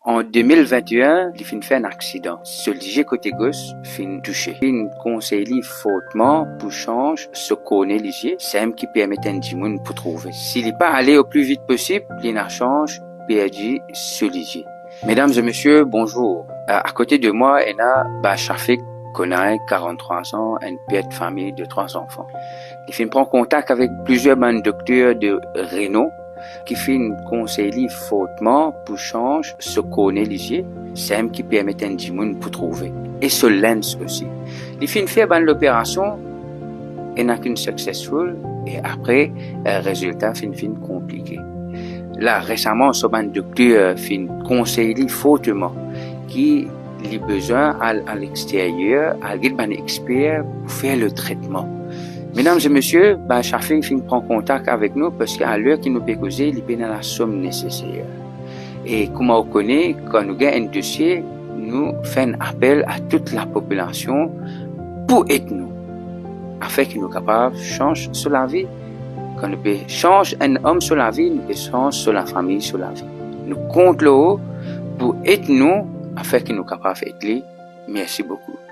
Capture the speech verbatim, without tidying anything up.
An de mil vinte-enn, li finn fer enn aksidan. So lizie kote gos finn touse. Finn konsey li fortman pou sanz so korne lizie, sem ki permet enn dimoun pou trouve. Si li pa ale o pli vit posib, li ena sans perdi so lizie. Medam e mesie, bonzour. A, akote de mwa, ena ba Shafik Konai, karant-trwa an, enn per de fami de trwa zanfan. Li finn pran kontak avek plizier bann dokter de renom ki finn konsey li fortman pou sanz so korne lizie, sem ki permet enn dimoun pou trouve, e so lens osi. Li finn fer bann loperasion, ena kinn successful, e apre, eh, rezilta finn vinn konplike. La, resaman, so bann dokter finn konsey li fortman ki li bizin al, al exteryer, al get bann exper pou fer le tretman. Medam e mesie, ba Shafik finn pran kontak avek nou, parski aler ki nou pe koze, li pena lasom neseser. E kouma ou kone, kan nou gagn enn dosie, nou fer enn apel a tou lapopilasion pou ed nou, afin ki nou kapav sanz so lavi. Kan nou pe sanz enn om so lavi, nou pe sanz so lafami so lavi. Nou kont lor ou pou ed nou, afin ki nou kapav ed li. Mersi boukou.